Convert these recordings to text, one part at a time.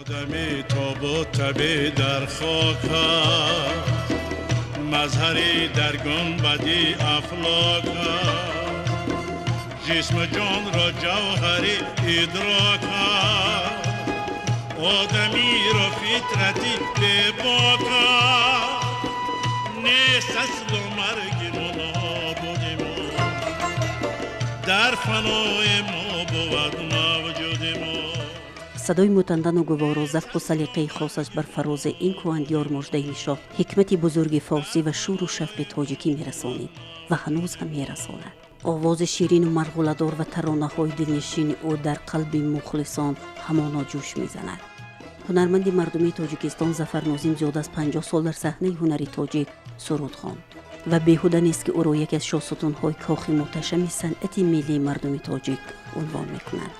Одами тобу табе дар хок аст, мазҳари дар гунбади афлок аст, ҷисму ҷонро ҷавҳари идрок аст, одамиро фитрати бебок аст, нест аслу марги мо нобуди мо, дар фанои мо бувад мавҷуди мо. Садои мутандану гуворо, завқу салиқаи хосаш бар фарози ин кӯҳандиёр муждаи нишот, ҳикмати бузурги форсӣ ва шӯру шавқи тоҷикӣ мерасонид ва ҳанӯз ҳам мерасонад. Овози ширину марғуладор ва таронаҳои дилнишини ӯ дар қалби мухлисон ҳамоно ҷӯш мезанад. Ҳунарманди мардумии Тоҷикистон Зафар Нозим зиёд аз 50 сол дар саҳнаи ҳунари тоҷик суруд хонд ва беҳуда нест, ки ӯро яке аз шоҳсутунҳои кохи муҳташами санъати миллии мардуми тоҷик унвон мекунанд.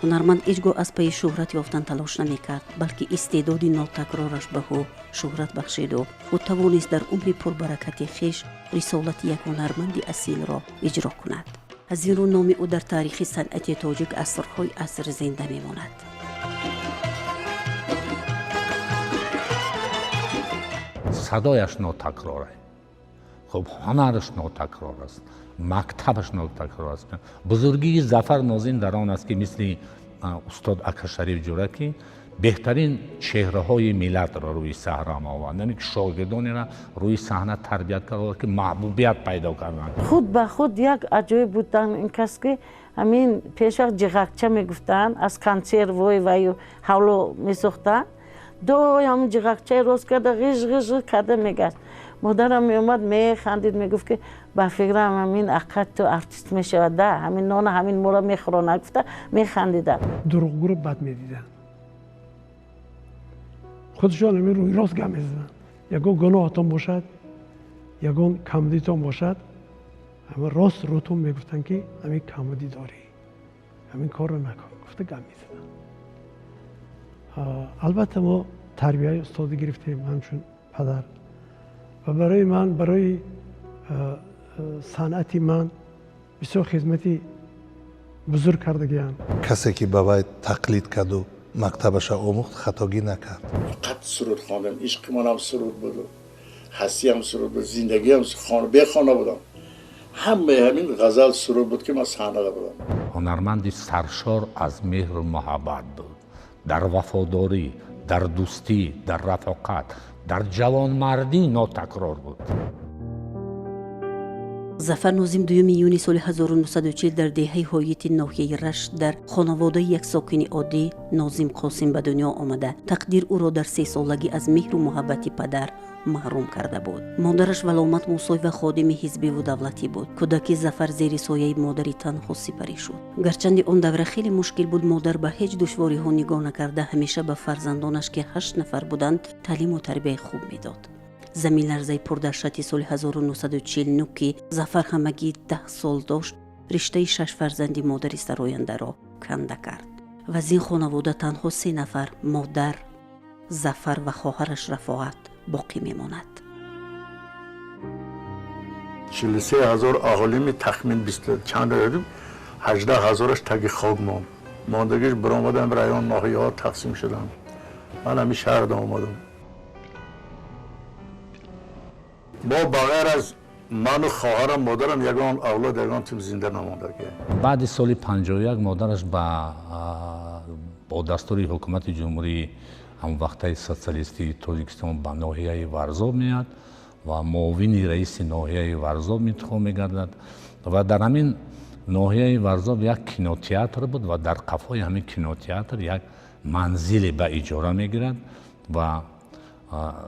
Ҳунарманд ҳеҷ гоҳ аз пайи шӯҳрат ёфтан талош намекард, балки истеъдоди нотакрораш ба ӯ шӯҳрат бахшиду ӯ тавонист дар умри пурбаракати хеш рисолати як ҳунарманди асилро иҷро кунад. Аз ин рӯ номи ӯ дар таърихи санъати тоҷик асрҳои аср зинда мемонад. Садояш нотакрор, хуб, ҳунараш нотакрор аст, мактабаш нотакрор аст. Бузургии Зафар Нозим дар он аст, ки мисли устод Акашариф Ҷура, ки беҳтарин чеҳраҳои миллатро рӯи саҳна овард, яъне ки шогирдонеро рӯи саҳна тарбият кард, ки маҳбубият пайдо карданд. Худ ба худ як аҷоиб будан ин кас, ки ҳамин пешвақт ҷиғакча мегуфтанд, аз консервой ваю ҳавло месохтанд, доим ҳамин ҷиғакчаи рост карда, ғиж ғиж карда мегашт. Модарам меомад, механдид, мегуфт, ки ба фикрам, ҳамин аққат ту артист мешавад да, ҳамин нона ҳамин моро мехӯронад, гуфта механдидам. Дурӯғгӯро бад медиданд. Худшон ҳамин рӯи рост гап мезаданд. Ягон гуноҳатон бошад, ягон камбудитон бошад, ҳама рост рӯтон мегуфтанд, ки ҳамин камбудӣ дорӣ, ҳамин корро накун, гуфта гап мезаданд. Албатта, мо тарбияи устодӣ гирифтем ҳамчун падар ва барои ман, барои санъати ман бисёр хизмати бузург кардагианд. Касе ки ба вай тақлид карду мактабаша омӯхт, хатогӣ накард. Фақат суруд хондам. Ишқи манам суруд буду, ҳастиям суруд буд, зиндагиам бехона будам, ҳамаи ҳамин ғазал, суруд буд, ки ман саҳнада будам. Ҳунарманди саршор аз меҳру муҳаббат буд, дар вафодорӣ, дар дӯстӣ, дар рафоқат, дар ҷавонмардӣ нотакрор буд. Зафар Нозим 2 июни соли 1940 дар деҳаи Ҳоити ноҳияи Рашт дар хонаводаи як сокини оддӣ Нозим Қосим ба дунё омада, тақдир ӯро дар 3 солагӣ аз меҳру муҳаббати падар маҳрум карда буд. Модараш Валомат Мусоева ходими ҳизбиву давлатӣ буд. Кӯдаки Зафар зери сояи модари танҳо сипарӣ шуд. Гарчанде он давра хеле мушкил буд, модар ба ҳеҷ душвориҳо нигоҳ накарда, ҳамеша ба фарзандонаш, ки ҳашт нафар буданд, таълиму тарбияи хуб медод. Заминларзаи пурдаҳшати соли 1949, ки Зафар ҳамагӣ 10 сол дошт, риштаи шаш фарзанди модари сарояндаро канда кард ва аз ин хонавода танҳо се нафар, модар, Зафар ва хоҳараш Рафоат, боқӣ мемонад. 43 ҳазор аҳолими тахмин бисту чанд дорем, 18 ҳазораш таги хок монд, мондагиш баромадан, район, ноҳияҳо тақсим шуданд. Ман ҳамин шаҳрда омадам. Мо ба ғайр аз ману хоҳарам, модарам, ягон авлод, ягон тим зинда намондаги. Баъди соли 51 модараш бо дастури ҳукумати ҷумҳурии ҳамвақтаи социалистии Тоҷикистон ба ноҳияи Варзоб меяд ва муовини раиси ноҳияи Варзоб интихоб мегардад. Ва дар ҳамин ноҳияи Варзоб як кинотеатр буд ва дар қафои ҳамин кинотеатр як манзиле ба иҷора мегирад ва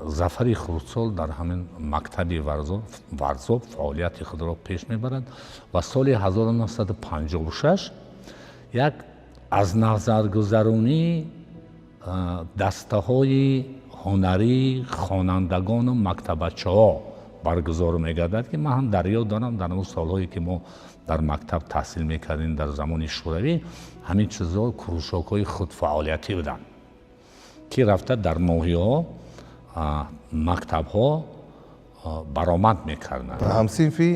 Зафари хурдсол дар ҳамин мактаби Варзоб фаъолияти худро пеш мебарад. Ва соли 1956 як аз назаргузаронии дастаҳои ҳунарии хонандагону мактабачаҳо баргузор мегардад, ки ман ҳам дар ёд дорам, дар он солҳое ки мо дар мактаб таҳсил мекардем дар замони Шӯравӣ, ҳамин чизҳо кружокҳои худфаъолиятӣ буданд, ки рафта дар ноҳияҳо, мактабҳо баромад мекарданд. Ҳамсинфи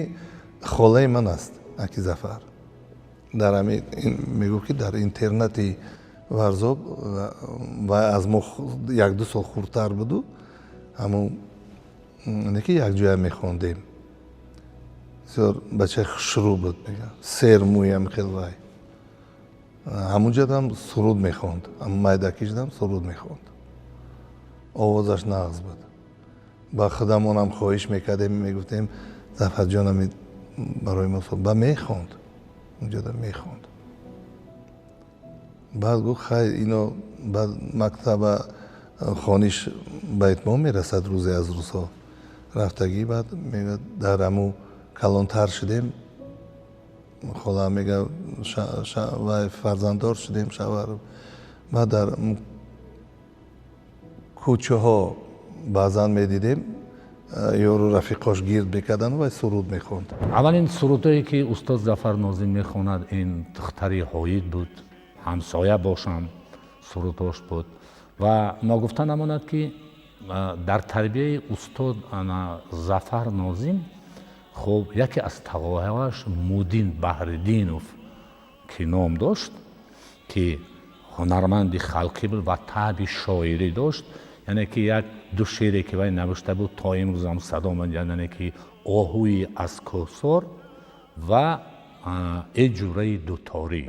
холаи ман аст аки Зафар. Дар ҳамин мегӯфт, ки дар интернати Варзоб ва аз мо 1-2 сол хурдтар буду, ҳамун ки якҷоя мехондем. Бисёр бачаи хушрӯ буд, сермӯям хел вай. Ҳамунҷадам суруд мехонд, майдакишдам суруд мехонд. Овозаш нағз буд. Ба худамонам хоҳиш мекардем, мегуфтем Зафарҷон ами барои мо ба мехонд, унҷода мехонд. Баъд гуфт хай ино баъд мактаба хониш ба итмом мерасад рӯзе аз рӯзҳо. Рафтагӣ баъд мегӯяд дар ҳаму калонтар шудем, хола мега вай фарзанддор шудем шавҳар. Баъд дар кӯчаҳо баъзан медидем ёру рафиқош гирд мекарданд ва суруд мехонд. Аввалин сурудҳое ки устод Зафар Нозим мехонад ин духтари ҳоид буд, ҳамсоя бошам сурудҳош буд. Ва ногуфта намонад ки дар тарбияи устод Зафар Нозим хуб яке аз тағоҳояш Мудин Баҳриддинов ки ном дошт, ки ҳунарманди халқӣ буд ва таъби шоирӣ дошт, яъне ки як ду шеъре ки вай навишта буд то имрӯзам садо медиҳад, яъне ки оҳуи аз кӯҳсор ва э ҷураи дуторӣ.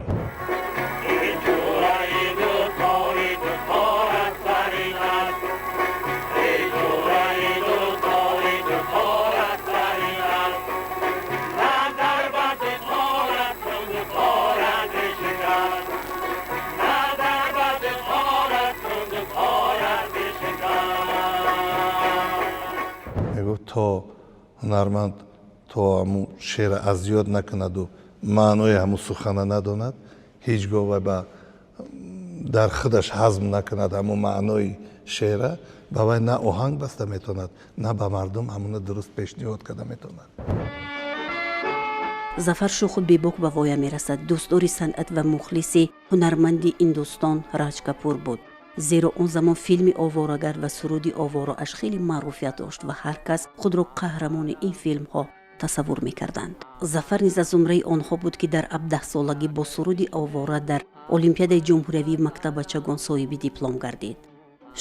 То ҳунарманд то ҳамун шеъра аз ёд накунаду маънои ҳамун сухана надонад, ҳеҷ гоҳ вай ба дар худаш ҳазм накунад ҳамун маънои шеъра, ба вай на оҳанг баста метавонад, на ба мардум ҳамуна дуруст пешниҳод карда метавонад. Зафар шӯху бебок ба воя мерасад. Дӯстдори санъат ва мухлиси ҳунарманди Ҳиндустон Раҷ Капур буд. Зеро он замон филми Оворагард ва суруди оворааш хеле маъруфият дошт ва ҳар кас худро қаҳрамони ин филмҳо тасаввур мекарданд. Зафар низ аз зумраи онҳо буд, ки дар 17-солагӣ бо суруди овора дар Олимпиадаи ҷумҳуриявии мактаббачагон соҳиби диплом гардид.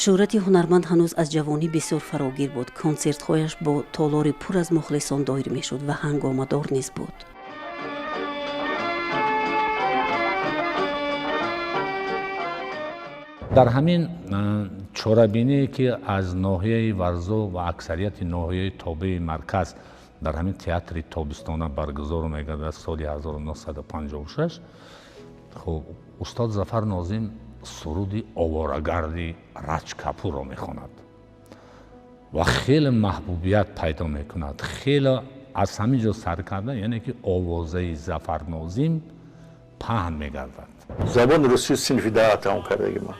Шӯҳрати ҳунарманд ҳанӯз аз ҷавонӣ бисёр фарогир буд. Консертҳояш бо толори пур аз мухлисон доир мешуд ва ҳангомадор низ буд. Дар ҳамин чорабиние ки аз ноҳияи Варзоб ва аксарияти ноҳияи тобеи марказ дар ҳамин театри тобистона баргузор мегардад соли 1956, хуб устод Зафар Нозим суруди оворагарди Раҷ Капурро мехонад ва хеле маҳбубият пайдо мекунад. Хеле аз ҳамин ҷо сар карда, яъне ки овозаи Зафар Нозим паҳн мегардад. Забони русӣ синфи 10 тамом кардаги ман.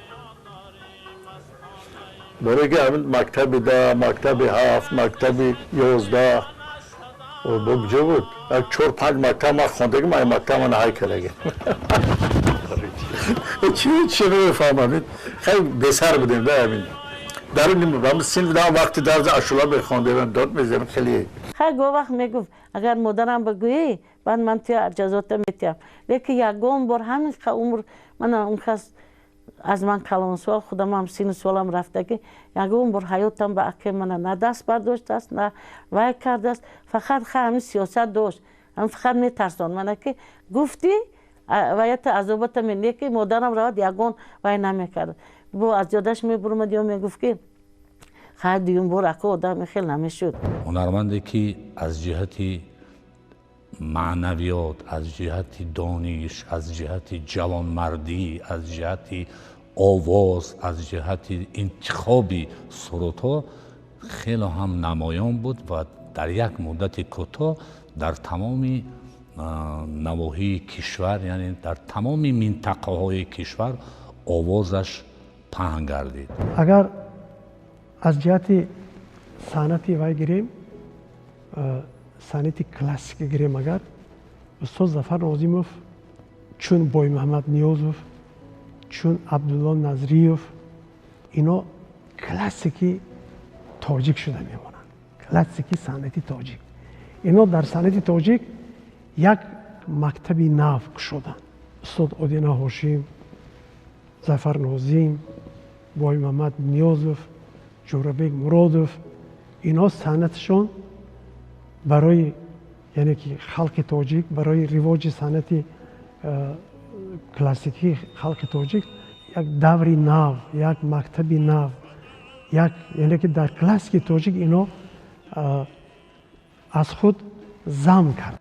Барои ки ҳамин мактаби 10, мактаби 7, мактаби 11 бо куҷо буд? Як 4-5 мактаб ман хондаги, ман мактаб ман ҳай кардаги. Чи намефаҳмам, хеле бесар будем да ҳамин. Дар ин синф 10 вақти дарси ашула мехондем, дод мезадем хеле. Хай гоҳ вақт мегуфт агар модарам бигӯӣ, баъд ман туя ҷазота метиҳам. Лекин ягон бор ҳамин умр мана он кас аз ман калонсол, худамам сину солам рафтагӣ, ягон бор ҳаётам ба акаи мана на даст бардоштааст, на вай кардааст. Фақат хай ҳамин сиёсат дошт, ҳамин фақат метарсонд мана ки гуфтӣ ваята азобата ме, лекин модарам равад ягон вай намекард. Бо аз ёдаш мебурмад ё мегуфт ки хай дуюм бор ака одам хел намешуд. Ҳунарманде ки аз ҷиҳати маънавиёт, аз ҷиҳати дониш, аз ҷиҳати ҷавонмардӣ, аз ҷиҳати овоз, аз ҷиҳати интихоби сурудҳо хеле ҳам намоён буд ва дар як муддати кӯтоҳ дар тамоми навоҳии кишвар, яъне дар тамоми минтақаҳои кишвар овозаш паҳн гардид. Агар аз ҷиҳати санъати вай гирем, санъати классика гирем, агар устод Зафар Нозимов чун Боймаҳмад Ниёзов, чун Абдулло Назриев, ино классики тоҷик шуда мемонанд, классики санъати тоҷик. Ино дар санъати тоҷик як мактаби нав кушоданд. Устод Одина Ҳошим, Зафар Нозим, Боймамад Ниёзов, Ҷӯрабек Муродов, инҳо санъатшон барои, яъне ки халқи тоҷик, барои ривоҷи санъати классикии халқи тоҷик як даври нав, як мактаби нав, як, яъне ки дар классики тоҷик инҳо аз худ зам кард.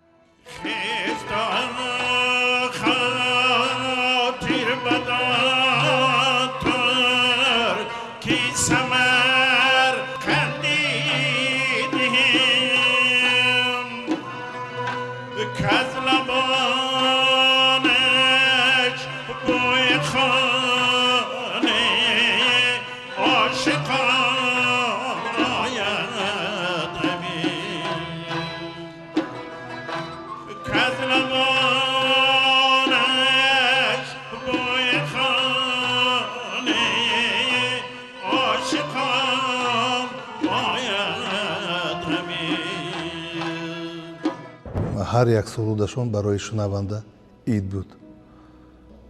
Ҳар як сурудашон барои шунаванда ид буд.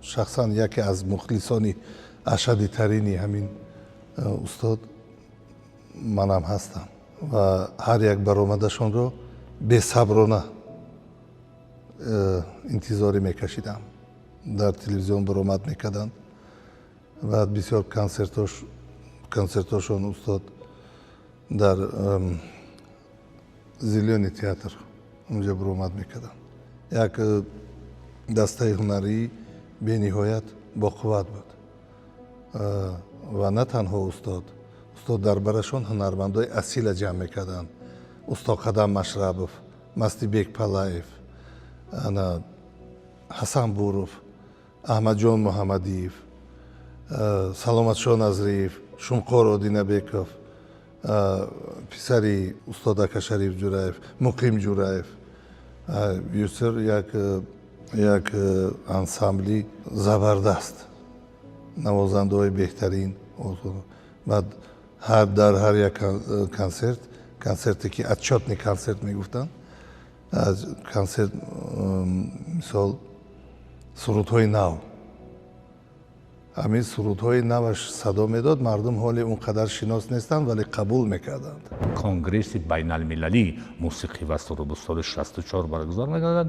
Шахсан яке аз мухлисони ашаддитарини ҳамин устод манам ҳастам ва ҳар як баромадашонро бесаброна интизорӣ мекашидам. Дар телевизион баромад мекарданд ва бисёр консертошон устод дар Зелёный театр унҷа баромад мекарданд. Як дастаи ҳунарии бениҳоят боқувват буд ва на танҳо устод, устод дар барашон ҳунармандои асила ҷамъ мекарданд. Устод Қадам Машрабов, Мастибек Палаев, ана Ҳасан Буров, Аҳмадҷон Муҳаммадиев, Саломатшо Назриев, Шумқор Одинабеков, писари устод Акашариф Ҷураев, Муқим Ҷураев. Юсур як ансамбли забардаст, навозандаҳои беҳтарин. Баъд дар ҳар як консерт, консерте ки отчётный консерт мегуфтанд, консерт мисол сурудҳои нав, ҳамин сурудҳои наваш садо медод, мардум ҳоле он қадар шинос нестанд, вале қабул мекарданд. Конгресси байналмилалии мусиқӣ ва суруд соли 64 баргузор мегардад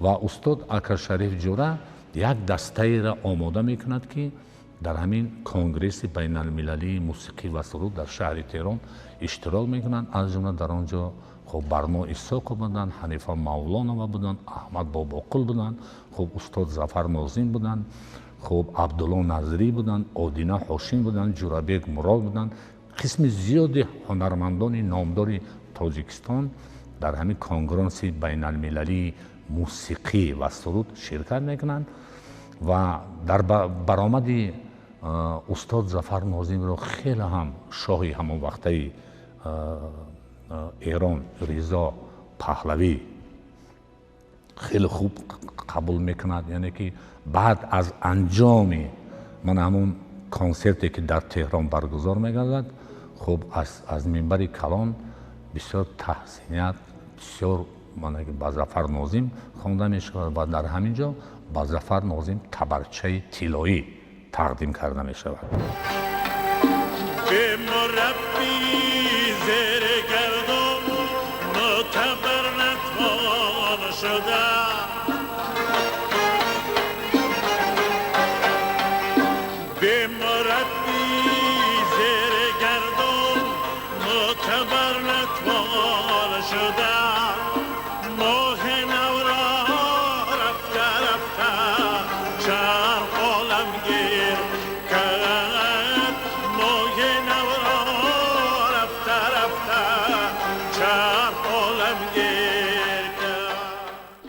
ва устод Акашариф Ҷура як дастаеро омода мекунад, ки дар ҳамин конгресси байналмилалии мусиқӣ ва суруд дар шаҳри Теҳрон иштирок мекунанд. Аз ҷумла дар он ҷо хуб Барно Исоқов буданд, Ҳанифа Мавлонова буданд, Аҳмад Бобоқул буданд, хуб устод Зафар Нозим буданд, хуб Абдулло Назрӣ буданд, Одина Ҳошим буданд, Ҷурабек Мурод буданд. Қисми зиёди ҳунармандони номдори Тоҷикистон дар ҳамин конгресси байналмилалии мусиқӣ ва суруд ширкат мекунанд ва дар баромади устод Зафар Нозимро хеле ҳам шоҳи ҳамон вақтаи Эрон Ризо Паҳлавӣ хеле хуб қабул мекунад. Яъне ки баъд аз анҷоми ман ҳамон консерте ки дар Теҳрон баргузор мегардад, хуб аз минбари калон бисёр таҳсиният, бисёр ба Зафар Нозим хонда мешавад ва дар ҳамин ҷо ба Зафар Нозим табарчаи тиллоӣ тақдим карда мешавад.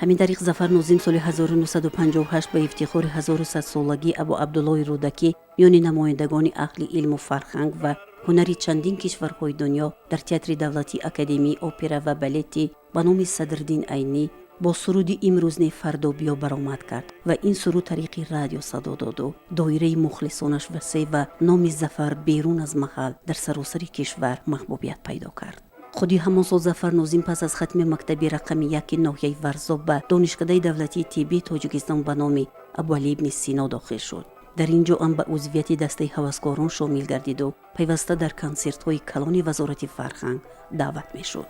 Ҳамин тариқ Зафар Нозим соли 1958 ба ифтихори 1100-солагии Абу Абдуллои Рӯдакӣ миёни намояндагони аҳли илму фарҳанг ва ҳунари чандин кишварҳои дунё дар театри давлатии Академияи опера ва балети ба номи Садриддин Айнӣ бо суруди «Имрӯз не фардо биё» баромад кард ва ин суруд тариқи радио садо доду доираи мухлисонаш васеъ ва номи Зафар берун аз маҳал дар саросари кишвар маҳбубият пайдо кард. Худи ҳамон сол Зафар Нозим пас аз хатми мактаби рақами яки ноҳияи Варзоб ба Донишкадаи давлатии тиббии Тоҷикистон ба номи Абуалӣ ибни Сино дохил шуд. Дар ин ҷо ҳам ба узвияти дастаи ҳаваскорон шомил гардиду пайваста дар консертҳои калони Вазорати фарҳанг даъват мешуд.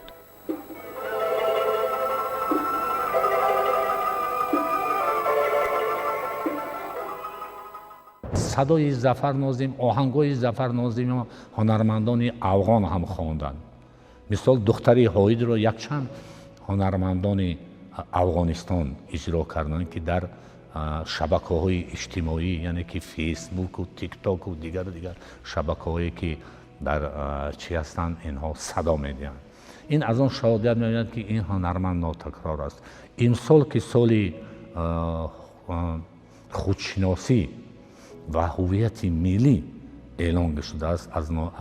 Садои Зафар Нозим, оҳангҳои Зафар Нозим ҳунармандони афғон ҳам хонданд. Мисол, духтари ҳоидро якчанд ҳунармандони Афғонистон иҷро карданд, ки дар шабакаҳои иҷтимоӣ, яъне ки Фейсбуку Тиктоку дигару дигар шабакаҳое ки дар чӣ ҳастанд, инҳо садо медиҳанд. Ин аз он шаҳодат медиҳад, ки ин ҳунарманд нотакрор аст. Имсол, ки соли худшиносӣ ва ҳуввияти миллӣ эълон шудааст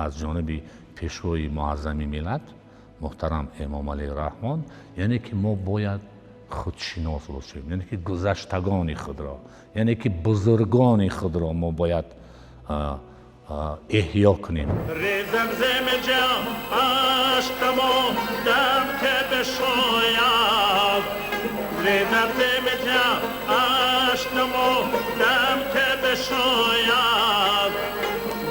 аз ҷониби Пешвои муаззами миллат муҳтарам Эмомалӣ Раҳмон, яъне ки мо бояд худшинос бошем, яъне ки гузаштагони худро, яъне ки бузургони худро мо бояд эҳё кунем. Резам земеҷам аштамо дам ке бешояд, резам земеҷам аштамо дам ке бешояд,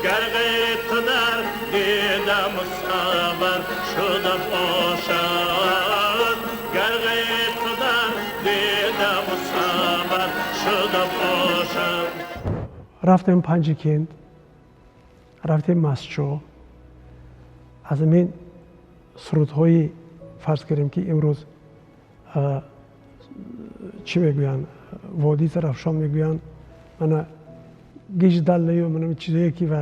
гар ғайри ту дар дидам мусаввар шуда бошад, гар ғайри ту дар дидам мусаввар шуда бошад. Рафтем Панҷакент, рафтем Масчо. Аз ҳамин сурудҳои, фарз кардем, ки имрӯз чӣ мегӯянд, водии Зарафшон мегӯянд, мана гиждаллаю, мана чизое ки ва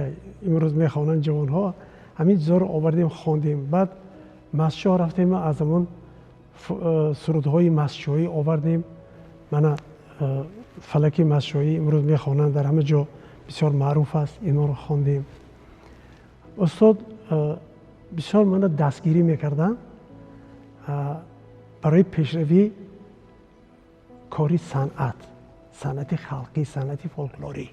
имрӯз мехонанд ҷавонҳо, ҳамин чизоро овардем, хондем. Баъд Масчо рафтем, аз ҳамон сурудҳои масчоӣ овардем. Мана фалаки масчоӣ имрӯз мехонанд, дар ҳама ҷо бисёр маъруф аст, инҳоро хондем. Устод бисёр мана дастгирӣ мекарданд барои пешравии кори санъат, санъати халқӣ, санъати фолклорӣ.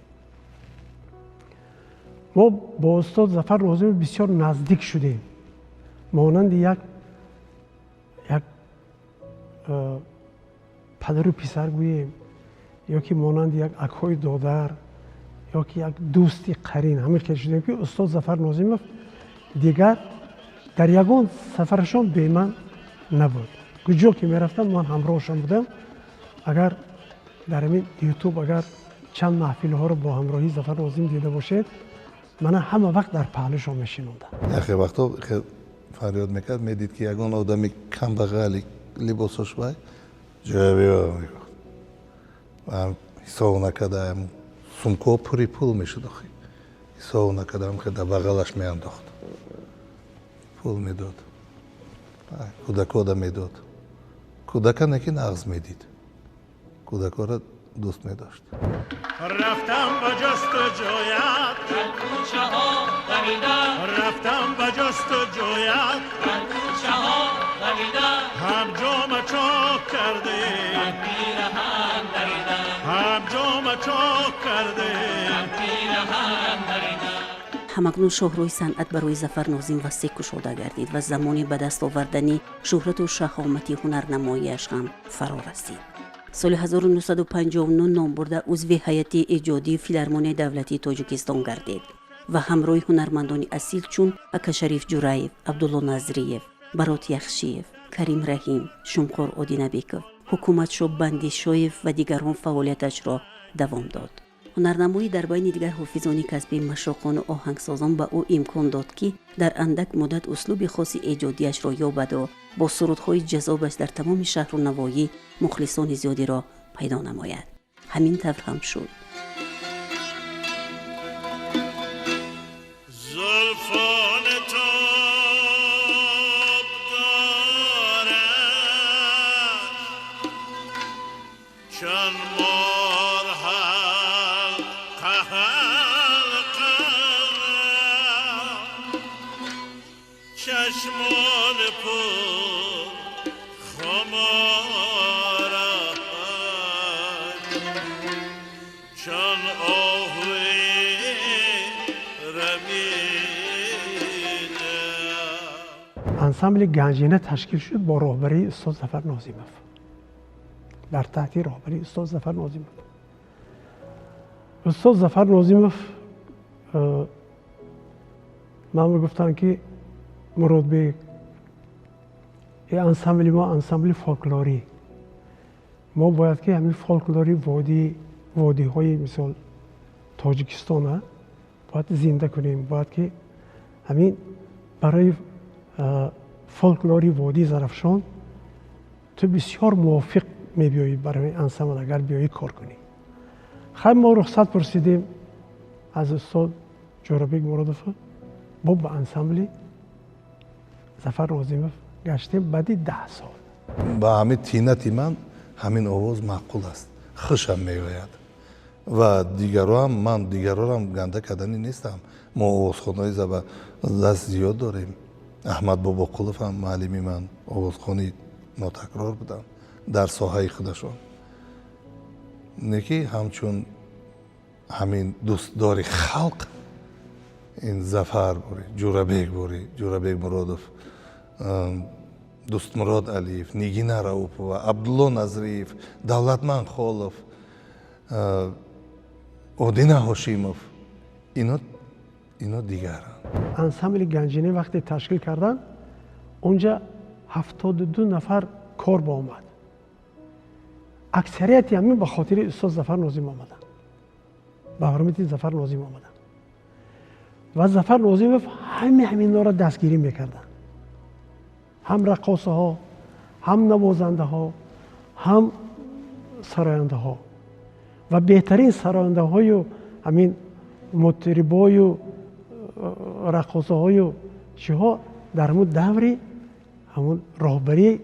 Мо бо устод Зафар Нозимов бисёр наздик шудем, монанди як падару писар гӯем, ё ки монанди як акҳои додар, ё ки як дӯсти қарин. Ҳамин хел шудем, ки устод Зафар Нозимов дигар дар ягон сафарашон бе ман набуд. Куҷо ки мерафтам, ман ҳамроҳашон будам. Агар дар ҳамин Ютуб агар чанд маҳфилҳоро бо ҳамроҳии Зафар Нозим дида бошед, мана ҳама вақт дар паҳлӯшон мешинондам. Яхе вақто фарёд мекард, медид, ки ягон одами камбағали либосош вай ҷоя биё мегуфт. Ҳисоб накарда, сумкаҳо пури пул мешуд, охи ҳисоб накарда, дар бағалаш меандохт, пул медод, кӯдакода медод. Кӯдака не ки нағз медид, кӯдакоро дӯст медошт. Рафтам ба ҷустуҷӯят, дар кӯчаҳо давида, рафтам ба ҷустуҷӯят, дар кӯчаҳо давида, ҳам ҷома чок карде, ҳам пираҳан дарида, ҳам ҷома чок карде, ҳам пираҳан дарида. Ҳамакнун шоҳрӯи санъат барои Зафар Нозим васеъ кушода гардид ва замони ба даст овардани шӯҳрату шаҳомати ҳунарнамоиаш ҳам фаро расид. Соли 1959 номбурда узви ҳайати эҷодии Филармонияи давлатии Тоҷикистон гардид ва ҳамроҳи ҳунармандони асил чун Акашариф Ҷураев, Абдулло Назриев, Барот Яхшиев, Карим Раҳим, Шумқор Одинабеков, Ҳукуматшо Бандишоев ва дигарон фаъолияташро давом дод. Ҳунарнамоӣ дар байни дигар ҳофизони касбии машоқону оҳангсозон ба ӯ имкон дод, ки дар андак муддат услуби хоси эҷодиашро ёбаду бо сурудҳои ҷазобаш дар тамоми шаҳру навоҳӣ мухлисони зиёдеро пайдо намояд. Ҳамин тавр ҳам шуд. Зулфон тоб дорад чун мор ҳалқа ҳалқа, чашмон пур хумор, чун оҳуи рамида. Ансамбли Ганҷина ташкил шуд бо роҳбарии устод Зафар Нозимов, дар таҳти роҳбарии устод Зафар Нозимов. Устод Зафар Нозимов ман мегуфтанд, ки Муродбек, ансамбли мо ансамбли фолклорӣ, мо бояд ки ҳамин фолклори водиҳои мисол Тоҷикистона бояд зинда кунем, бояд ки ҳамин барои фолклори водии Зарафшон ту бисёр мувофиқ мебиёӣ барои ансамбл, агар биёӣ кор кунӣ. Хай, мо рухсат пурсидем аз устод Ҷӯрабек Муродов, бо ба ансамбли Зафар Нозимов гаштем баъди 10 сол. Ба ҳамин тинати ман ҳамин овоз маъқул аст, хушам меояд ва дигароам, ман дигарорам ганда карданӣ нестам. Мо овозхонаҳои забардаст зиёд дорем. Аҳмад Бобоқулов ҳам муаллими ман, овозхони нотакрор буданд дар соҳаи худашон. Не ки ҳамчун ҳамин дӯстдори халқ ин Зафар бори, Ҷӯрабек бори, Ҷӯрабек Муродов, Дӯстмурод Алиев, Нигина Раупова, Абдулло Назриев, Давлатман Холов, Одина Ҳошимов, ино дигаранд. Ансамбли Ганҷина вақте ташкил карданд, онҷа 72 нафар кор ба омад. Аксарияти ҳамин ба хотири устод Зафар Нозим омаданд, ба ҳурмати Зафар Нозим омаданд ва Зафар Нозимов ҳами ҳаминҳоро дастгирӣ мекарданд, ҳам раққосаҳо, ҳам навозандаҳо, ҳам сарояндаҳо ва беҳтарин сарояндаҳою ҳамин мутрибою раққосаҳою чиҳо дар ҳамун даври ҳамун роҳбарии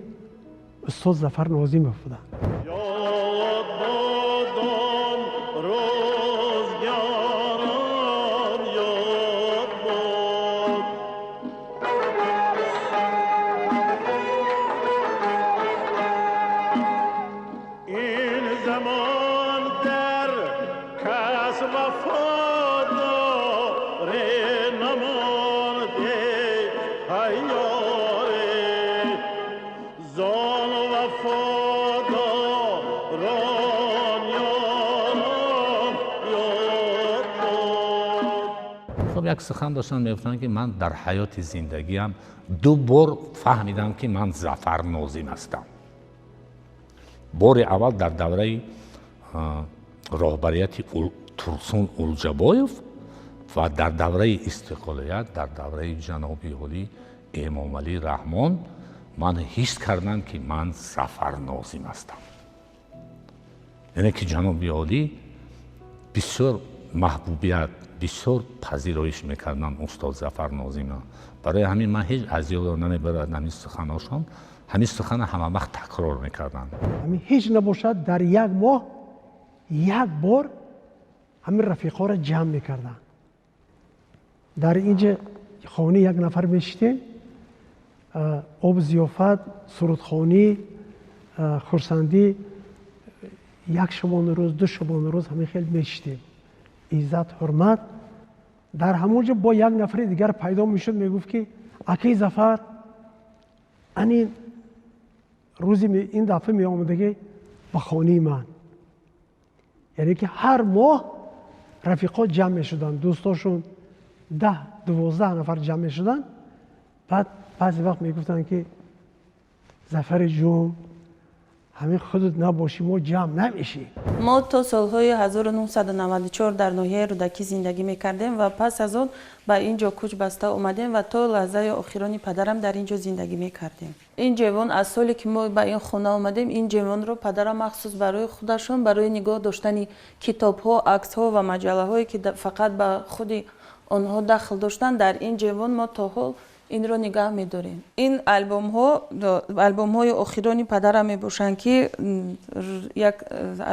устод Зафар Нозимов буданд. Ёд бод он рӯзгорон, ёд бод. Ин замон дар кас вафодоре намонде, ҳайёре зон вафодорон ёрон ёд бод. Хуб, як сухан доштан, мегуфтанд, ки ман дар ҳаёти зиндагиам ду бор фаҳмидам, ки ман Зафар Нозим ҳастам. Бори аввал дар давраи роҳбарияти Турсун Улҷабоев ва дар давраи истиқлолият, дар давраи ҷаноби олӣ Эмомалӣ Раҳмон ман ҳис кардам, ки ман Зафар Нозим ҳастам. Яъне ки ҷаноби олӣ бисёр маҳбубият, бисёр пазироиш мекарданд устод Зафар Нозима. Барои ҳамин ман ҳеҷ аз ёдо намебарад ҳамин суханошон, ҳамин сухана ҳама вақт такрор мекарданд. Ҳамин ҳеҷ набошад, дар як моҳ як бор ҳамин рафиқҳоро ҷамъ мекарданд. Дар инҷа хонаи як нафар мешитем, об, зиёфат, сурудхонӣ, хурсандӣ, як шабонарӯз, ду шабонарӯз ҳамин хел мешитем. Иззат, ҳурмат. Дар ҳамон ҷо бо як нафари дигар пайдо мешуд, мегуфт, ки акаи Зафар, ани рӯзи ин дафъа меомадагӣ ба хонаи ман. Яъне ки ҳар моҳ рафиқҳо ҷамъ мешуданд, дӯстошон 10-12 нафар ҷамъ мешуданд. Баъд баъзе вақт мегуфтанд, ки Зафари ҷун, ҳамин худат набошӣ, мо ҷамъ намешем. Мо то солҳои 1994 дар ноҳияи Рӯдакӣ зиндагӣ мекардем ва пас аз он ба ин ҷо кӯч баста омадем ва то лаҳзаи охирони падарам дар ин ҷо зиндагӣ мекардем. Ин ҷевон аз соле ки мо ба ин хона омадем, ин ҷевонро падарам махсус барои худашон, барои нигоҳ доштани китобҳо, аксҳо ва маҷаллаҳое, ки фақат ба худи онҳо дахл доштанд, дар ин ҷевон мо то ҳол инро нигаҳ медорем. Ин альбомҳо альбомҳои охирони падарам мебошанд, ки як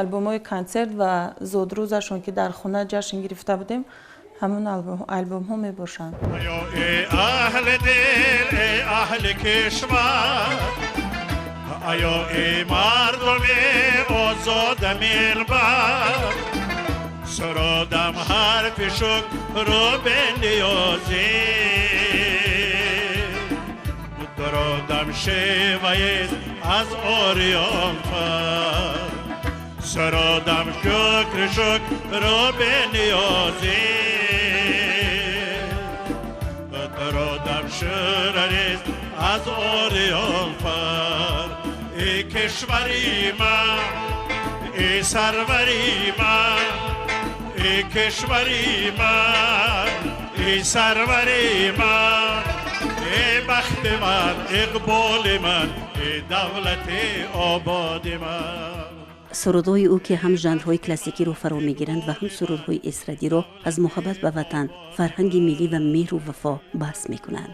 альбомҳои консерт ва зодрӯзашон, ки дар хона ҷашн гирифта будем, ҳамон альбомҳо мебошанд. Оё эй аҳли дил, эй аҳли кишвар, оё эй мардуми озода милбар, сурудам ҳарфи шукру бениёзӣ, дурудам шеваест аз ориёнфар. Сародам шукр шукр бениёзӣ, Дародам шурарист аз ориён фар. Эй кишвари ман, эй сарвари ман, эй кишвари ман, эй сарвари ман, эй бахти ман, иқболи ман, эй давлати ободи ман. Сурудҳои ӯ, ки ҳам жанрҳои классикиро фаро мегиранд ва ҳам сурудҳои эстрадиро, аз муҳаббат ба ватан, фарҳанги миллӣ ва меҳру вафо баҳс мекунанд.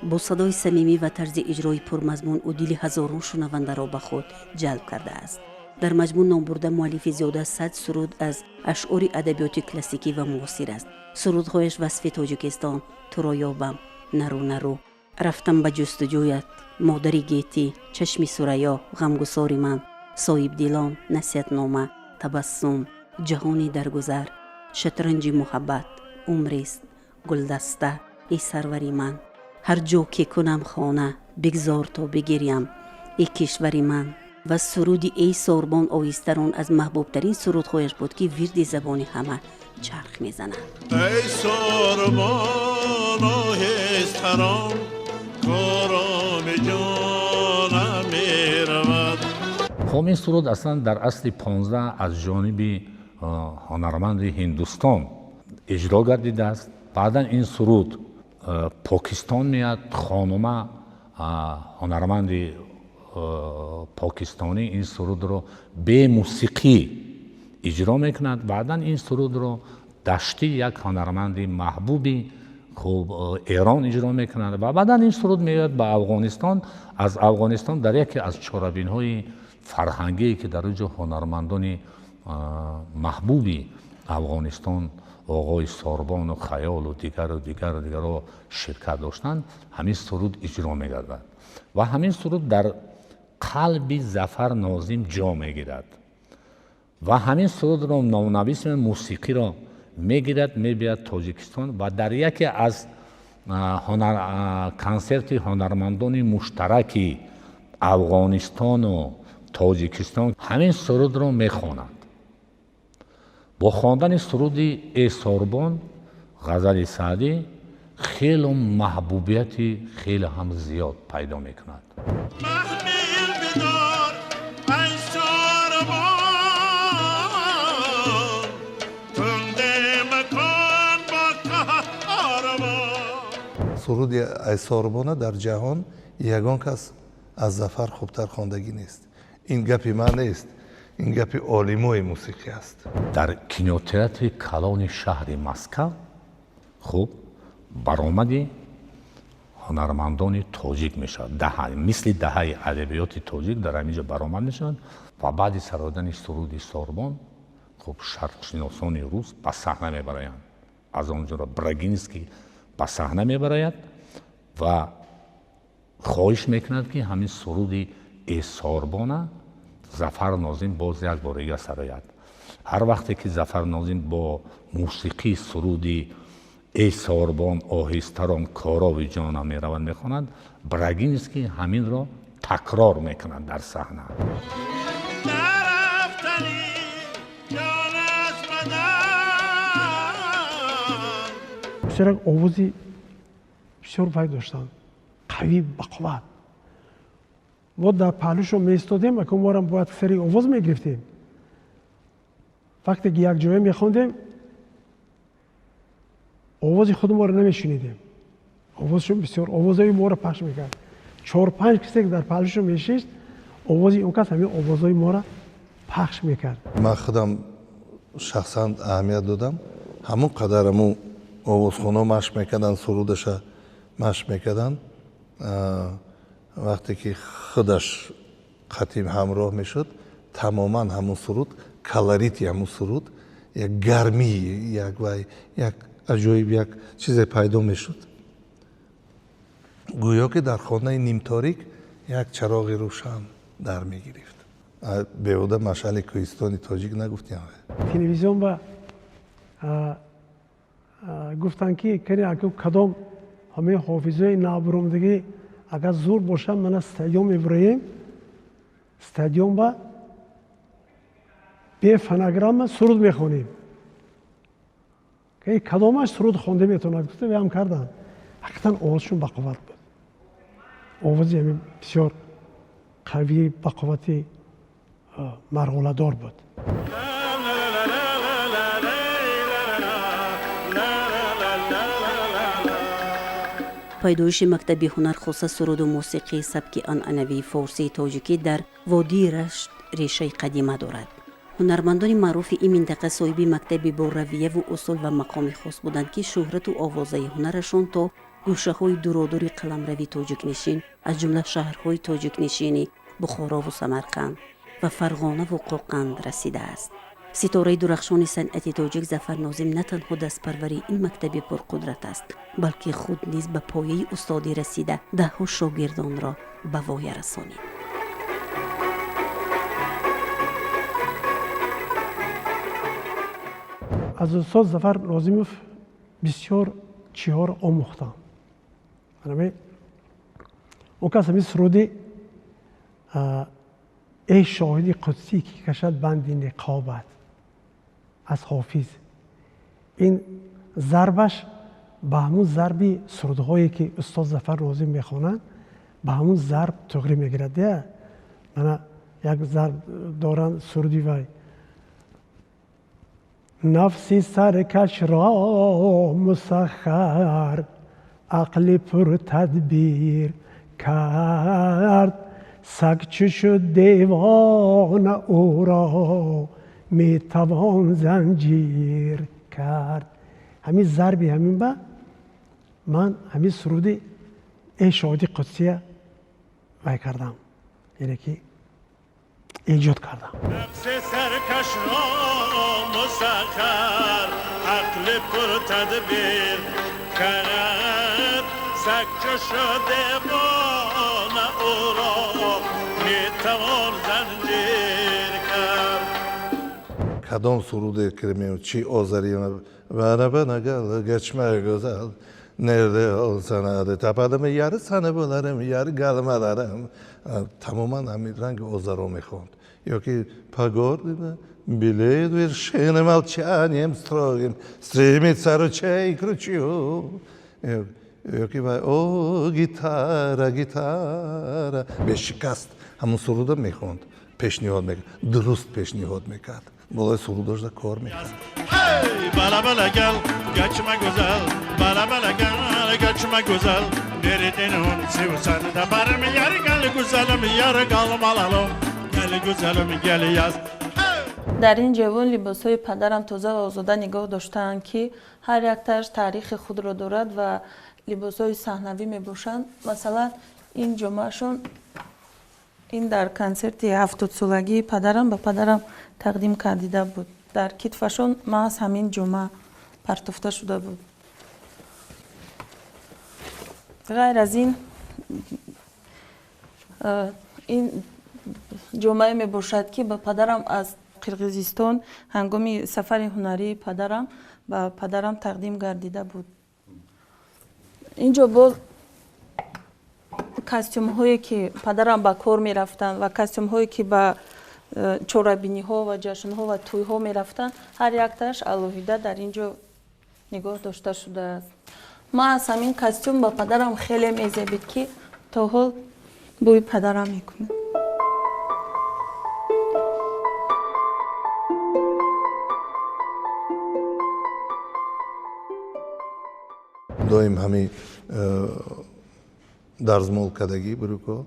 Бо садои самимӣ ва тарзи иҷрои пурмазмун ӯ дили ҳазорон шунавандаро ба худ ҷалб кардааст. Дар маҷмӯъ номбурда муаллифи зиёда аз 100 суруд аз ашъори адабиёти классикӣ ва муосир аст. Сурудҳояш васфи Тоҷикистон, Туро ёбам, Нару, нару, Рафтам ба ҷустуҷӯят, Модари гетӣ, Чашми Сурайё, Ғамгусори ман, Соҳибдилон, Насиҳатнома, Табассум, Ҷаҳони даргузар, Шатранҷи муҳаббат, Умрест, Гулдаста, Эй сарвари ман, Ҳар ҷо ки кунам хона, Бигзор то бигирям, Эй кишвари ман ва суруди Эй сорбон оҳистарон аз маҳбубтарин сурудҳояш буд, ки вирди забони ҳама чарх мезанад. Эй сорбон оҳистарон, короми ҷонам меравад. Хоб, ин суруд аслан дар асли 15 аз ҷониби ҳунарманди Ҳиндустон иҷро гардидааст. Баъдан ин суруд Покистон меяд. Хонума ҳунарманди покистонӣ ин сурудро бемусиқӣ иҷро мекунад. Баъдан ин сурудро Даштӣ, як ҳунарманди маҳбуби хуб Эрон, иҷро мекунад ва баъдан ин суруд меояд ба Афғонистон. Аз Афғонистон дар яке аз чорабинҳои фарҳангие, ки дар он ҷо ҳунармандони маҳбуби Афғонистон, оғои Сорбону Хаёлу дигару дигару дигарро ширкат доштанд, ҳамин суруд иҷро мегардад ва ҳамин суруд дар қалби Зафар Нозим ҷо мегирад ва ҳамин сурудро номнавис мусиқиро мегирад, мебиёд Тоҷикистон ва дар яке аз консерти ҳунармандони муштараки Афғонистону Тоҷикистон ҳамин сурудро мехонад. Бо хондани суруди Эй сорбон, ғазали Саъдӣ, хело маҳбубияти хеле ҳам зиёд пайдо мекунад. Маҳмил бидор, ай сорбон, тунде макон бо корвон. Суруди Ай сорбона дар ҷаҳон ягон кас аз Зафар хубтар хондагӣ нест. Ин гапи ман нест, ин гапи олимои мусиқӣ аст. Дар кинотеатри калони шаҳри Москав хуб баромади ҳунармандони тоҷик мешавад. Даҳа, мисли даҳаи адабиёти тоҷик, дар ҳамин ҷо баромад мешавад ва баъди сародани суруди Сорбон хуб шарқшиносони рус ба саҳна мебароянд. Аз он ҷумла Брагинский ба саҳна мебарояд ва хоҳиш мекунад, ки ҳамин суруди Эй сорбона Зафар Нозим боз як бор дига сарояд. Ҳар вақте ки Зафар Нозим бо мусиқии суруди Эй сорбон оҳистарон корови ҷонам меравад мехонад, Брагинский ҳаминро такрор мекунад дар саҳна. Нарафтани ҷон аз бадан. Бисёр як овози бисёр вай доштанд, қавӣ, бақувват. Мо дар паҳлӯшон меистодем, аку морам бояд сари овоз мегирифтем. Вақте ки якҷоя мехондем, овози худморо намешунидем. Овозшон бисёр овозҳои моро пахш мекард. Чор панҷ кисе ки дар паҳлӯшон мешишт, овози он кас ҳамин овозҳои моро пахш мекард. Ман худам шахсан аҳамият додам, ҳамон қадар ҳамун овозхоно машқ мекарданд, сурудаша машқ мекарданд. Вақте ки худаш қатим ҳамроҳ мешуд, тамоман ҳамун суруд, колорити ҳамун суруд, як гармӣ, як вай, як аҷоиб, як чизе пайдо мешуд, гӯё ки дар хонаи нимторик як чароғи рӯшан дар мегирифт. Беҳуда машъали кӯҳистони тоҷик нагуфтем. Телевизион ба гуфтанд, ки кани аку кадом ҳамаи ҳофизои набуромдагӣ агар зур бошад, мана стадион мебуроем, стадион ба Бе фонограмма суруд мехонем. Кадомаш суруд хонда метавонад гуфта ваям карданд. Ҳақиқатан овозшон бақувват буд. Овози ҳамин бисёр қавии бақуввати марғуладор буд. Пайдоиши мактаби ҳунар, хоса суруду мусиқии сабки анъанавии форсии тоҷикӣ дар водии Рашт решаи қадима дорад. Ҳунармандони маъруфи ин минтақа соҳиби мактаби бо равияву усул ва мақоми хос буданд, ки шӯҳрату овозаи ҳунарашон то гӯшаҳои дуродури қаламрави тоҷикнишин, аз ҷумла шаҳрҳои тоҷикнишини Бухорову Самарқанд ва Фарғонаву Қоқанд расидааст. Ситораи дурахшони санъати тоҷик Зафар Нозим на танҳо дастпарвари ин мактаби пурқудрат аст, балки худ низ ба пояи устодӣ расида, даҳҳо шогирдонро ба воя расонид. Аз устод Зафар Нозимов бисёр чиҳоро омӯхтам. Он кас ҳамин суруди «Эй шоҳиди қудсӣ, ки кашад банди ниқобат» аз Ҳофиз, ин зарбаш ба ҳамун зарби сурудҳое ки устод Зафар Нозим мехонанд, ба ҳамун зарб туғрӣ мегирад. Мана як зарб доранд суруди вай: нафси саркашро мусаххар, ақли пуртадбир кард, саг чу шуд девона, ӯро метавон занҷир кард. Ҳамин зарби ҳамин ба ман ҳамин суруди «Эй шоҳиди қудсия» вай кардам, яъне ки эҷод кардам. Саркашро мусаххар, ақли пуртадбир кард, саг чу шуд девона, ӯро метавон занҷир кард. Кадом суруде ки чи озари бана geçme güzel nerede olsan adı tapadım yarı sana bularım yarı galmalarım, тамоман ҳамин ранги озаро мехонд. Ё ки «По гордым белеет вершины молчанием строгим, стремится ручей к ручью». Ё ки вай «О, гитара, гитара», бешикаст ҳамун суруда мехонд, пешниҳод мекард, дуруст пешниҳод мекард, болои сурудошда кор мекард. Bala bala gel, geçme güzel, bala bala gel, geçme güzel. Nereden sevsen de barım yar gel güzelim yar kalmalalım. Gel güzelim gel yaz. Дар ин ҷавон либосҳои падарам тоза ва озода нигоҳ доштаанд, ки ҳар яктааш таърихи худро дорад ва либосҳои саҳнавӣ мебошанд. Масалан, ин ҷомаашон ин дар консерти 70-солагии падарам ба падарам тақдим кардида буд. Дар китфашон маҳз ҳамин ҷома партофта шуда буд. Ғайр аз ин, ин ҷомае мебошад, ки ба падарам аз Қирғизистон ҳангоми сафари ҳунарии падарам ба падарам тақдим гардида буд. Инҷо боз костюмҳое ки падарам ба кор мерафтанд ва костюмҳое ки ба чорабиниҳо ва ҷашнҳо ва тӯйҳо мерафтанд, ҳар яктааш алоҳида дар ин ҷо нигоҳ дошта шудааст. Ман аз ҳамин костюм ба падарам хеле мезебид, ки то ҳол бӯи падарам мекунад. Доим ҳамин дарзмол кардагӣ, брюко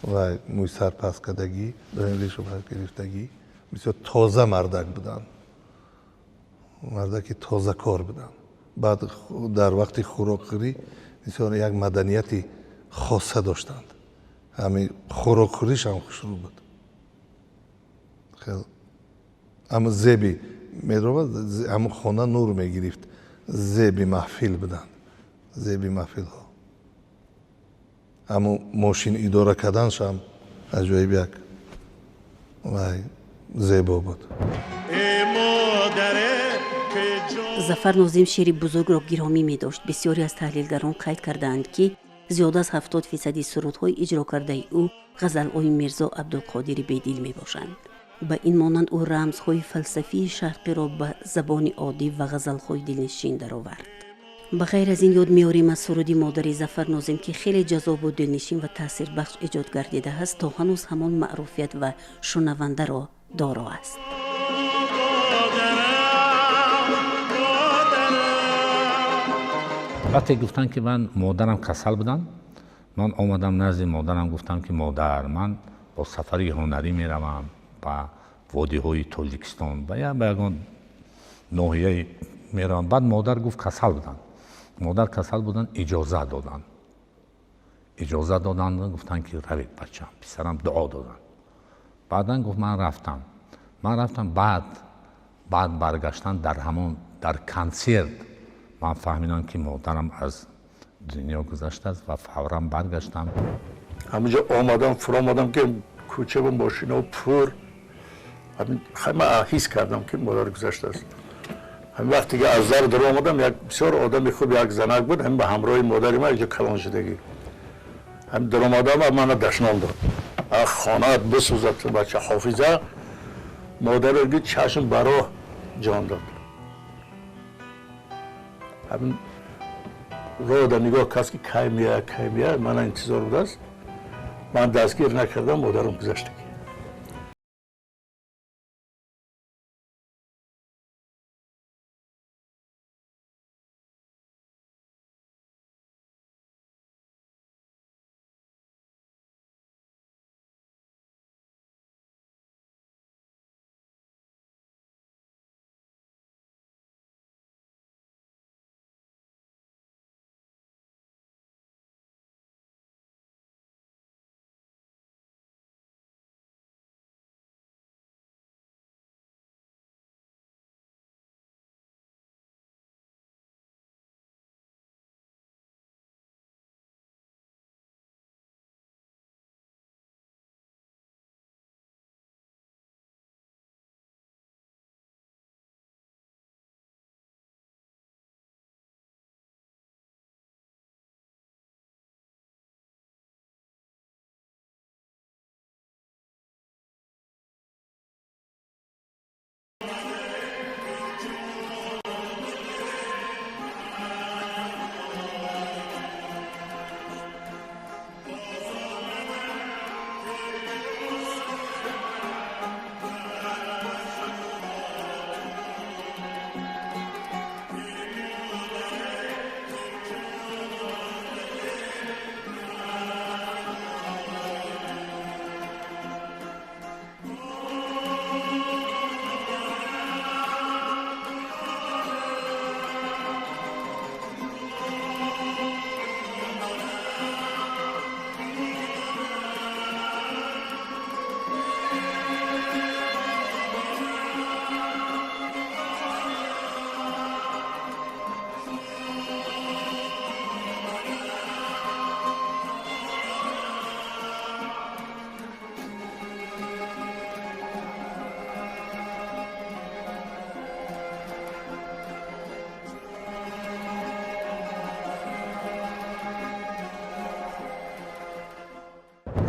ва мӯи сар паст кардагӣ, доим решу гирифтагӣ, бисёр тоза мардак буданд, мардаки тозакор буданд. Баъд дар вақти хӯрокхӯрӣ бисёр як маданияти хоса доштанд. Ҳамин хӯрокхӯришам хушрӯ буд. Ҳама зеби медромад, ҳамун хона нур мегирифт, зеби маҳфил буданд, зеби маҳфилҳо. Ҳамун мошин идора карданшам аҷоиб як вай зебо буд. Зафар Нозим шеъри бузургро гиромӣ медошт. Бисёре аз таҳлилгарон қайд кардаанд, ки зиёда аз 70 фисади сурудҳои иҷро кардаи ӯ ғазалҳои Мирзо Абдулқодири Бедил мебошанд. Ба ин монанд ӯ рамзҳои фалсафии шарқиро ба забони оддӣ ва ғазалҳои дилнишин даровард. Ба ғайр аз ин ёд меорем аз суруди модари Зафар Нозим, ки хеле ҷаззобу дилнишин ва таъсирбахш эҷод гардидааст, то ҳанӯз ҳамон маъруфият ва шунавандаро доро аст. Вақте гуфтанд, ки ман модарам касал будам, ман омадам назди модарам, гуфтам, ки модар, ман бо сафари ҳунарӣ меравам ба водиҳои Тоҷикистон, ба ягон ноҳияе меравам. Баъд модар гуфт, касал буданд. Модар касал буданд, иҷоза доданд. Иҷоза доданд, гуфтанд, ки равед, бачам, писарам, дуо доданд. Баъдан гуфт, ман рафтам. Ман рафтам, баъд баргаштан дар ҳамон дар консерт ман фаҳмидам, ки модарам аз дунё гузаштааст ва фавран баргаштам. Ҳаминҷо омадам, фуромадам, ки кӯча ва мошинао пур. Ман ҳис кардам, ки модар гузаштааст. Ҳамин вақте ки аз дар даромадам, як бисёр одами хуб, як занак буд, ҳамин ба ҳамроҳи модари ман инҷо калон шудагӣ. Ҳамин даромадам, мана дашном дод. Хонаат бисӯзад, бача ҳофиза. Модарро дид, чашм ба роҳ ҷон дод. Ҳамин роҳ дар нигоҳ кас, ки кай меяд, кай меяд, мана интизор будааст. Ман дастгир накардам, модарам гузаштагӣ.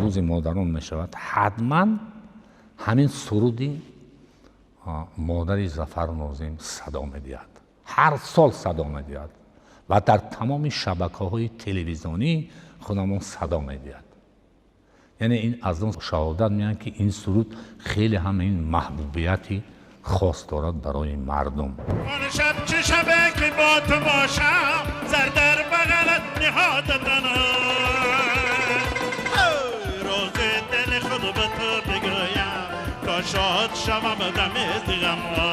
Рӯзи модарон мешавад, ҳатман ҳамин суруди модари Зафар Нозим садо медиҳад, ҳар сол садо медиҳад ва дар тамоми шабакаҳои телевизионӣ худамон садо медиҳад. Яъне ин аз он шаҳодат меянд, ки ин суруд хеле ҳам ин маҳбубияти хос дорад барои мардум. Он шаб чӣ шабе ки бо ту бошам, сар дар бағалат ниҳода танҳо, рӯзи дили худ ба ту бигӯям, то шод шавам дами ғамҳо.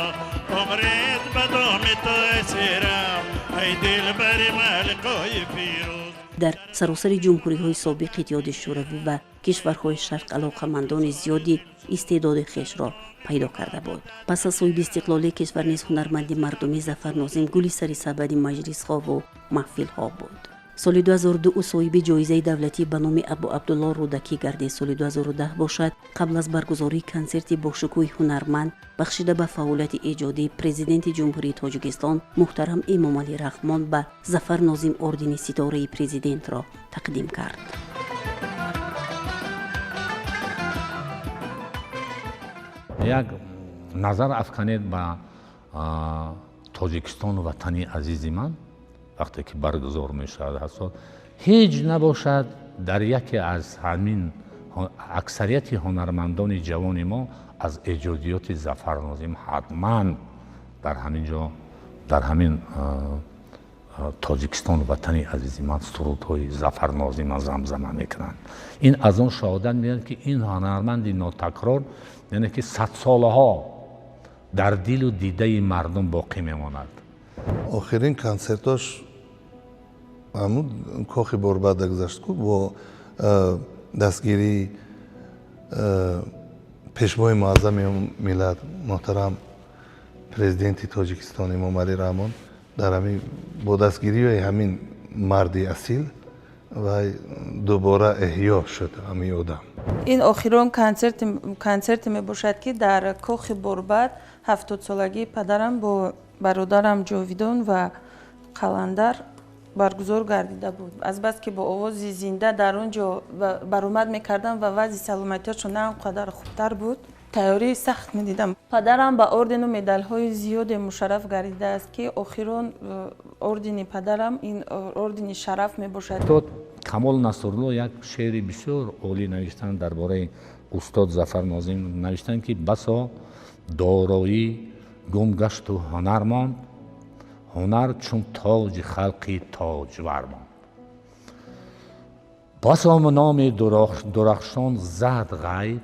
Умрет ба доми ту асирам, ай дилбари маликои фирӯз. Дар саросари ҷумҳуриҳои собиқи Иттиҳоди Шӯравӣ ва кишварҳои шарқ алоқамандони зиёди истеъдоди хешро пайдо карда буд. Пас аз соҳиби истиқлолии кишвар низ ҳунарманди мардумӣ Зафар Нозим гули сари сабади маҷлисҳову маҳфилҳо буд. Соли 2002 ӯ соҳиби ҷоизаи давлатӣ ба номи Абу Абдулло Рӯдакӣ гардид. Соли 2010 бошад, қабл аз баргузории консерти бошукӯҳи ҳунарманд, бахшида ба фаъолияти эҷодии, Президенти Ҷумҳурии Тоҷикистон муҳтарам Эмомалӣ Раҳмон ба Зафар Нозим ордени Ситораи Президентро тақдим кард. Як назар афканед ба Тоҷикистон, ватани азизи ман, вақте ки баргузор мешавад ҳар сол, ҳеҷ набошад, дар яке аз ҳамин аксарияти ҳунармандони ҷавони мо аз эҷодиёти Зафар Нозим ҳатман дар ҳамин ҷо, дар ҳамин Тоҷикистон, ватани азизи ман, сурудҳои Зафар Нозима замзама мекунанд. Ин аз он шаҳодат медиҳад, ки ин ҳунарманди нотакрор, яъне ки садсолаҳо дар дилу дидаи мардум боқӣ мемонад. Охирин консертош ҳамун Кохи Борбада гузашт ку, бо дастгирии Пешвои муаззами миллат, муҳтарам Президенти Тоҷикистон Эмомалӣ Раҳмон. Дар ҳамин бо дастгирии ҳамин марди асил ва дубора эҳё шуд ҳамин одам. Ин охирон консерте мебошад, ки дар Кохи Борбад 70-солагии падарам бо бародарам Ҷовидон ва Қаландар баргузор гардида буд. Азбаски бо овози зинда дар он ҷо баромад мекардам ва вазъи саломатиашон на он қадар хубтар буд, тайёрии сахт медидам. Падарам ба ордену медалҳои зиёде мушарраф гардидааст, ки охирон ордени падарам ин ордени Шараф мебошад. Устод Камол Насрулло як шеъри бисёр олӣ навиштанд дар бораи устод Зафар Нозим. Навиштанд, ки басо дороӣ гум гашту ҳунар монд, ҳунар чун тоҷи халқи тоҷвар монд, басо номи дурахшон зад ғайб,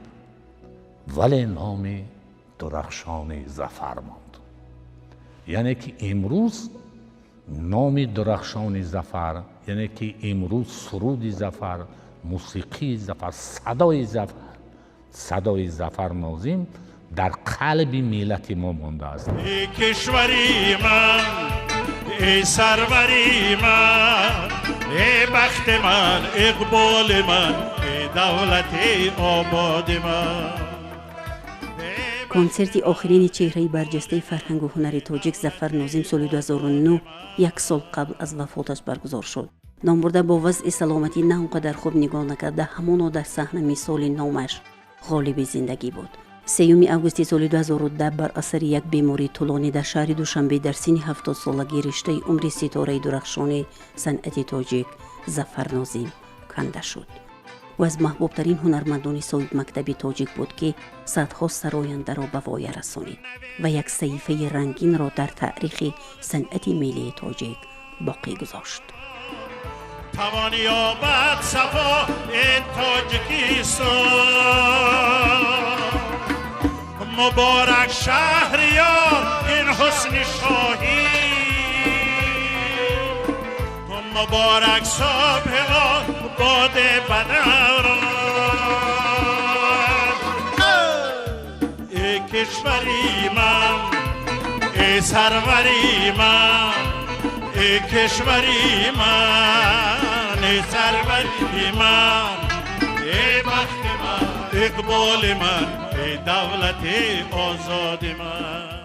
вале номи дурахшони Зафар монд. Яъне ки имрӯз номи дурахшони Зафар, яъне ки имрӯз суруди Зафар, мусиқии Зафар, садои Зафар, садои Зафар Нозим дар қалби миллати мо мондааст. Эй кишвари ман, эй сарвари ман, эй бахти ман, иқболи ман, эй давлати ободи ман. Консерти охирини чеҳраи барҷастаи фарҳангу ҳунари тоҷик Зафар Нозим соли 2009, як сол қабл аз вафоташ, баргузор шуд. Номбурда бо вазъи саломатӣ на он қадар хуб нигоҳ накарда, ҳамоно дар саҳна мисоли номаш ғолиби зиндагӣ буд. 3 августи соли 2010 бар асари як бемории тӯлонӣ дар шаҳри Душанбе дар синни 70-солагӣ риштаи умри ситораи дурахшони санъати тоҷик Зафар Нозим канда шуд. Ӯ аз маҳбубтарин ҳунармандони соҳибмактаби тоҷик буд, ки садҳо сарояндаро ба воя расонид ва як саҳифаи рангинро дар таърихи санъати миллии тоҷик боқӣ гузошт. Тавон ёбад сафо ин Тоҷикистон, муборак шаҳриёр ин ҳусни шоҳӣ, муборак субҳи боди бадаврон. Эй кишвари ман, эй сарвари ман, эй кишвари ман, эй сарвари ман, эй бахти ман, иқболи ман, эй давлати озоди ман.